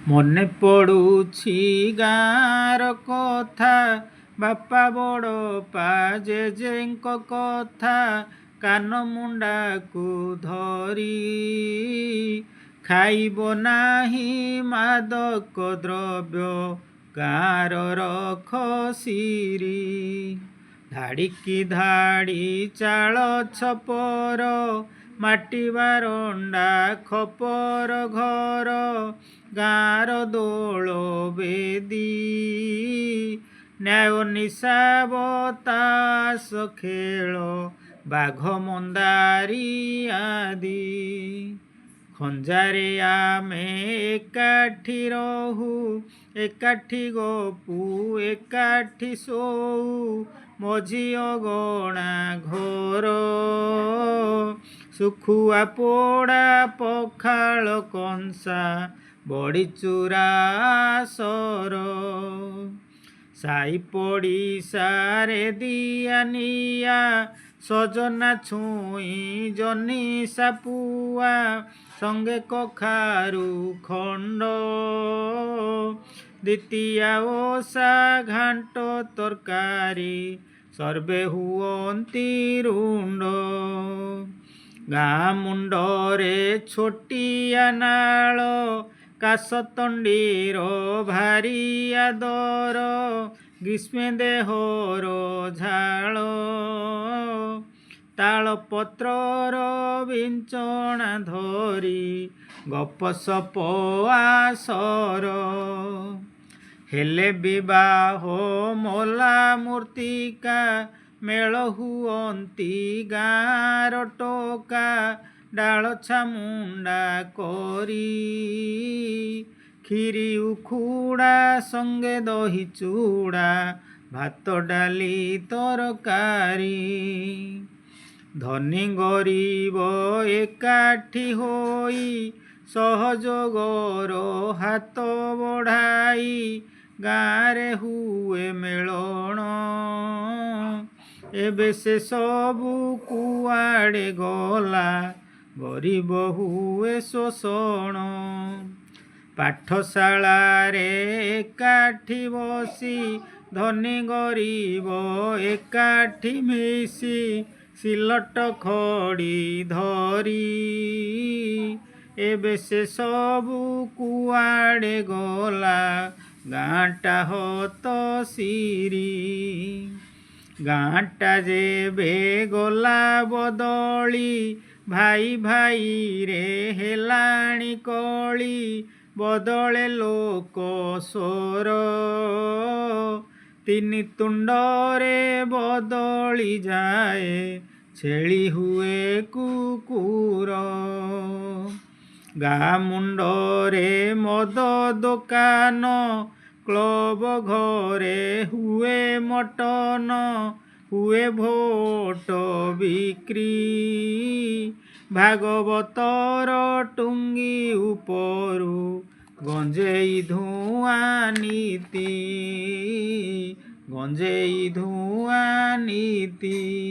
ମନେ ପଡ଼ୁଛି ଗାଁର କଥା, ବାପା ବଡ଼ପା ଜେଜେଙ୍କ କଥା। କାନ ମୁଣ୍ଡାକୁ ଧରି ଖାଇବ ନାହିଁ ମାଦକ ଦ୍ରବ୍ୟ, ଗାଁର ରଖ ଶିରୀ। ଧାଡ଼ିକି ଧାଡ଼ି ଚାଳ ଛପର, ମାଟି ବାରଣ୍ଡା ଖପର ଘର, ଗାଁର ଦୋଳ ବେଦୀ। ନ୍ୟାୟ ନିଶାବ ତାସ ଖେଳ, ବାଘ ମନ୍ଦାରି ଆଦି। ଖଞ୍ଜାରେ ଆମେ ଏକାଠି ରହୁ, ଏକାଠି ଗପୁ, ଏକାଠି ଶୋଉ, ମଝି ଅଗଣା ଘର। ଶୁଖୁଆ ପୋଡ଼ା ପଖାଳ କଂସା, ବଡ଼ିଚୁରା ସର। ସାଇ ପଡ଼ିଶାରେ ଦିଆ ନିଆ, ସଜନା ଛୁଇଁ ଜହ୍ନି ସାପୁଆ, ସଙ୍ଗେ କଖାରୁ ଖଣ୍ଡ। ଦ୍ୱିତୀୟା ଓଷା ଘାଣ୍ଟ ତରକାରୀ, ସର୍ବେ ହୁଅନ୍ତି ରୁଣ୍ଡ। ଗାଁ ମୁଣ୍ଡରେ ଛୋଟିଆ ନାଳ, କାଶତଣ୍ଡିର ଭାରି ଆଦର, ଗ୍ରୀଷ୍ମେ ଦେହର ଝାଳ। ତାଳପତ୍ରର ବିଞ୍ଚଣା ଧରି ଗପସପ ଆସର। ହେଲେ ବିବାହ ମଲା ମୂର୍ତ୍ତିକା, ମେଳ ହୁଅନ୍ତି ଗାଁର ଟୋକା, ଡାଳ ଛାମୁଣ୍ଡା କରି। କ୍ଷୀରି ଉଖୁଡ଼ା ସଙ୍ଗେ ଦହି ଚୁଡ଼ା, ଭାତ ଡାଲି ତରକାରୀ। ଧନୀ ଗରିବ ଏକାଠି ହୋଇ, ସହଯୋଗର ହାତ ବଢ଼ାଇ, ଗାଁରେ ହୁଏ ମେଳଣ। ଏବେ ସେ ସବୁ କୁଆଡ଼େ ଗଲା, ଗରିବ ହୁଏ ଶୋଷଣ। ପାଠଶାଳାରେ ଏକାଠି ବସି, ଧନୀ ଗରିବ ଏକାଠି ମିଶି, ସିଲଟ ଖଡ଼ି ଧରି। ଏବେ ସେ ସବୁ କୁଆଡ଼େ ଗଲା, ଗାଁଟା ହତଶିରୀ। ଗାଁଟା ଯେବେ ଗଲା ବଦଳି, ଭାଇ ଭାଇରେ ହେଲାଣି କଳି, ବଦଳେ ଲୋକ ସ୍ୱର। ତିନି ତୁଣ୍ଡରେ ବଦଳି ଯାଏ, ଛେଳି ହୁଏ କୁକୁର। ଗାଁ ମୁଣ୍ଡରେ ମଦ ଦୋକାନ, କ୍ଲବ ଘରେ ହୁଏ ମଟନ, ହୁଏ ଭୋଟ ବିକ୍ରି। ଭାଗବତର ଟୁଙ୍ଗି ଉପରୁ ଗଞ୍ଜେଇ ଧୂଆଁ ନୀତି, ଗଞ୍ଜେଇ ଧୂଆଁ ନୀତି।